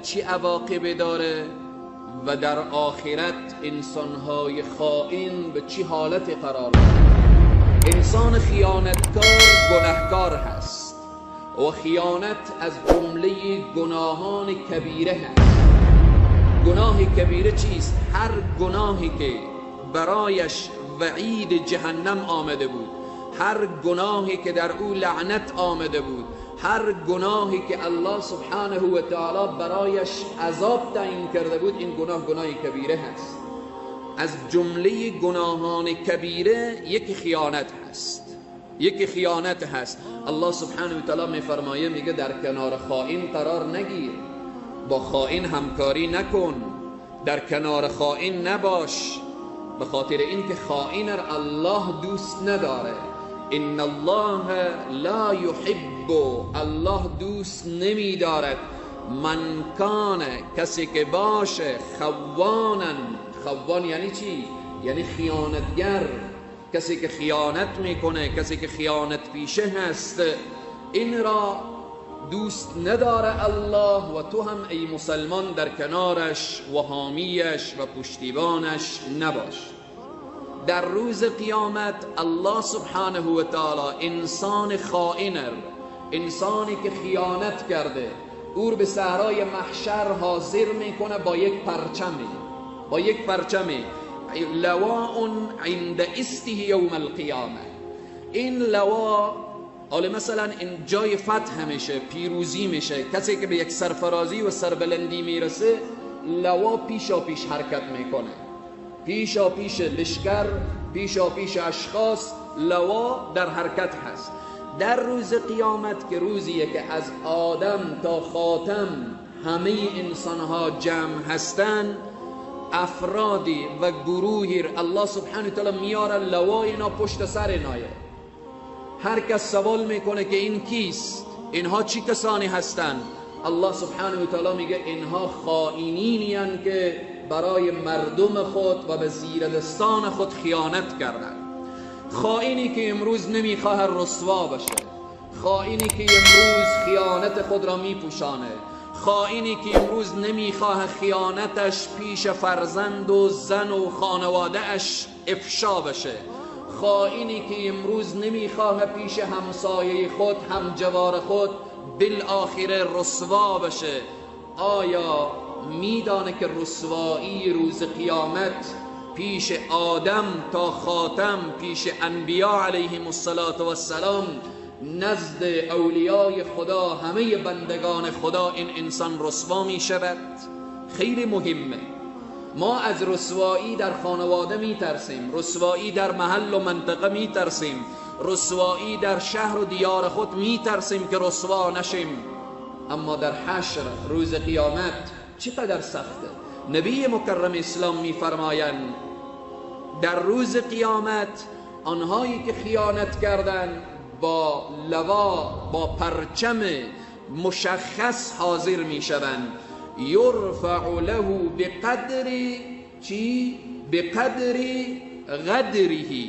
چی عواقب داره و در آخرت انسانهای خائن به چی حالت قرار داره. انسان خیانتکار گناهکار هست و خیانت از جمله گناهان کبیره هست. گناه کبیره چیست؟ هر گناهی که برایش وعید جهنم آمده بود، هر گناهی که در او لعنت آمده بود، هر گناهی که الله سبحانه و تعالی برایش عذاب تعیین کرده بود، این گناه گناه کبیره هست. از جمله گناهان کبیره یک خیانت هست، یک خیانت هست. الله سبحانه و تعالی میفرمایه، میگه در کنار خائن قرار نگیر، با خائن همکاری نکن، در کنار خائن نباش، به خاطر اینکه خائن را الله دوست نداره. ان الله لا یحب، الله دوست نمیدارد، من کان، کسی که باشه، خوانا. خوان یعنی چی؟ یعنی خیانتگر، کسی که خیانت میکنه، کسی که خیانت پیشه هست، این را دوست نداره الله. و تو هم ای مسلمان در کنارش و حامیش و پشتیبانش نباش. در روز قیامت الله سبحانه و تعالی انسان خائن، انسانی که خیانت کرده، او رو به صحرای محشر حاضر میکنه با یک پرچمی، با یک پرچمی، لواء عند استه یوم القیامه. این لوا حالا مثلا این جای فتح میشه، پیروزی میشه، کسی که به یک سرفرازی و سربلندی میرسه، لوا پیشا پیش حرکت میکنه، پیشا پیش لشکر، پیشا پیش اشخاص، لوا در حرکت هست. در روز قیامت که روزیه که از آدم تا خاتم همه انسانها جمع هستن، افرادی و گروهی الله سبحانه و تعالی میاره لوای اینا پشت سر اینایه. هر کس سوال میکنه که این کیست، اینها چی کسانی هستند؟ الله سبحانه و تعالی میگه اینها خائنینی هستند که برای مردم خود و به زیردستان خود خیانت کردند. خائنی که امروز نمیخواه رسوا بشه، خائنی که امروز خیانت خود را میپوشانه، خائنی که امروز نمیخواه خیانتش پیش فرزند و زن و خانواده اش افشا بشه، خائنی که امروز نمیخواه پیش همسایه خود، همجوار خود بالآخره رسوا بشه. آیا میدانه که رسوایی روز قیامت پیش آدم تا خاتم، پیش انبیا علیهم الصلاة والسلام، نزد اولیای خدا، همه بندگان خدا، این انسان رسوا می شود؟ خیلی مهمه. ما از رسوایی در خانواده می ترسیم، رسوایی در محل و منطقه می ترسیم، رسوایی در شهر و دیار خود می ترسیم که رسوا نشیم، اما در حشر روز قیامت چقدر سخته. نبی مکرم اسلام میفرمایند در روز قیامت آنهایی که خیانت کردند با لوا، با پرچم مشخص حاضر میشوند. یرفع له بقدر چی؟ بقدر غدره.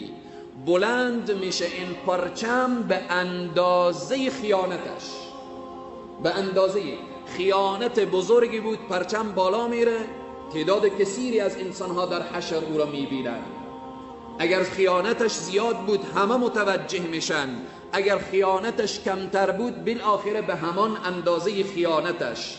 بلند میشه این پرچم به اندازه خیانتش، به اندازه خیانت بزرگی بود پرچم بالا میره، تعداد کثیری از انسانها در حشر او را میبینن. اگر خیانتش زیاد بود همه متوجه میشن، اگر خیانتش کمتر بود بالآخره به همان اندازه خیانتش.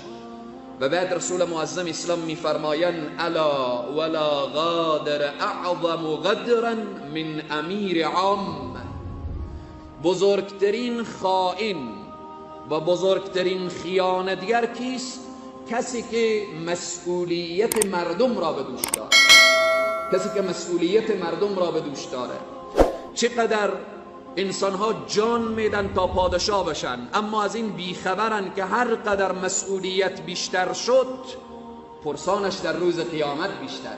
و بعد رسول معظم اسلام میفرمایند الا ولا غادر اعظم غدرا من امیر عام. بزرگترین خائن و بزرگترین خیانتگر کیست؟ کسی که مسئولیت مردم را به دوش داره، کسی که مسئولیت مردم را به دوش داره. چقدر انسانها جان میدن تا پادشاه بشن، اما از این بیخبرن که هر قدر مسئولیت بیشتر شد پرسانش در روز قیامت بیشتره.